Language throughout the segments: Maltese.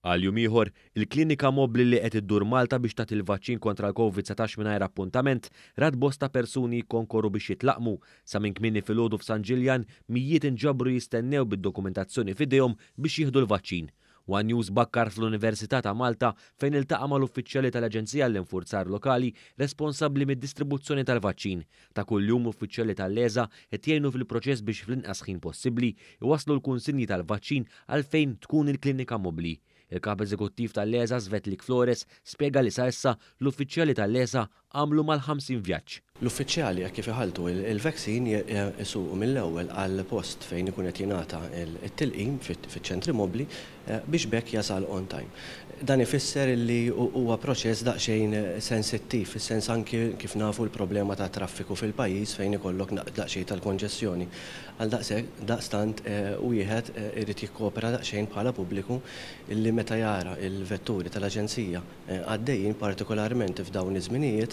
Għal jum ieħor, il-klinika mobbli li qed iddur Malta biex tagħti l-vaċċin kontra l-Covid-19 mingħajr appuntament rat bosta persuni jikkonkorru biex jitlaqqmu. Sa minn kmieni filgħodu f'San Ġiljan, mijiet inġabru jistennew bid-dokumentazzjoni f'idejhom biex jieħdu l-vaċċin. One News bakkar fl-Università ta' Malta fejn iltaqa' mal-uffiċjali tal-Aġenzija għall-Infurzar Lokali responsabbli mid-distribuzzjoni tal-vaċċin. Ta' kuljum uffiċjali tal-LESA qed jgħinu fil-proċess biex fl-inqas ħin possibbli jwasslu l-kunsinji tal-vaċċin għal fejn tkun il-klinika mobbli. Il-Kap Eżekuttiv tal-LESA Svetlik Flores spjega li sa issa l-uffiċjali tal-LESA għamlu mal-50 vjaġġ. L-uffiċjali hekk kif iħalltu l-vaccine isuqu mill-ewwel għall-post fejn ikun qed jingħata t-tilqim fiċ-ċentri mobbli biex b'hekk jasal on time. Dan ifisser li huwa proċess daqsxejn sensittiv fis-sens anki kif nafu l-problema ta' traffiku fil-pajjiż fejn ikollok daqsxejn tal-konġestjoni. Għal daqstant wieħed irid jikkopera daqsxejn bħala pubbliku li meta jara l-vetturi tal-aġenzija għaddejjin partikolarment f'dawn iż-żminijiet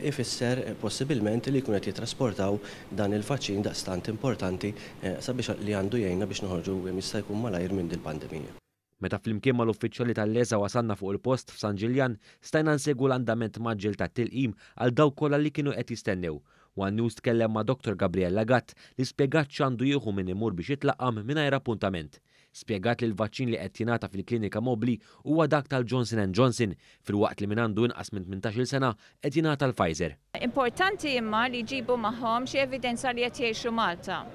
ifisser possibilment li jkunu qed jittrasportaw dan il-vaċċin daqstant importanti sabiex li għandu jgħinna biex noħorġu kemm jista' jkun malajr minn dil-pandemija. Meta flimkien mal-uffiċjali tal-LESA wasalna fuq il-post f'San Ġiljan, stajna nsegwu l-andament mgħaġġel tat-tilqim għal dawk kollha li kienu qed jistennew. One News tkellem ma' Dottor Gabriella Gatt li spjegat x'għandu jieħu min imur biex jitlaqqam mingħajr appuntament. Spjegat li l-vaċċin li qed jingħata fil-klinika mobbli huwa dak tal-Johnson and Johnson, filwaqt li min għandu inqas minn 18-il sena qed jingħata l-Pfizer. Importanti imma li jġibu magħhom xi evidenza li qed jgħixu Malta.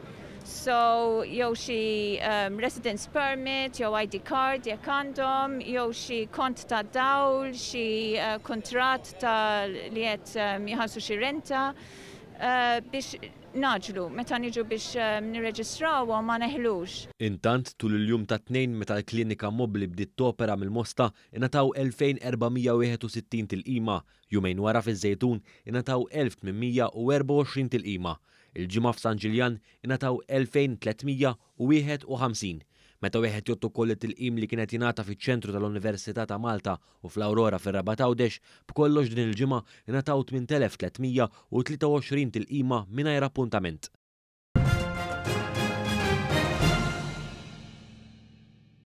So jew xi residence permit, jew ID card jekk għandhom, jew xi kont ta' dawl, xi kuntratt ta' li qed jħallsu xi renta biex ngħaġġlu meta niġu biex nirreġistrawhom ma neħlux. Intant, tul il-jum tat-Tnejn meta l-klinika mobbli bdiet topera mill-Mosta, ingħataw 2,461 tilqima. Jumejn wara fiż-Żejtun ingħataw 1,824 tilqima. Il-Ġimgħa f'San Ġiljan ingħataw 2,351. Meta wieħed jgħodd ukoll it-tilqim li kien qed jingħata fiċ-ċentru tal-Università ta' Malta u fl-Aurora fir-Rabat Għawdex, b'kollox din il-ġimgħa ingħataw 8,323 tilqima mingħajr appuntament.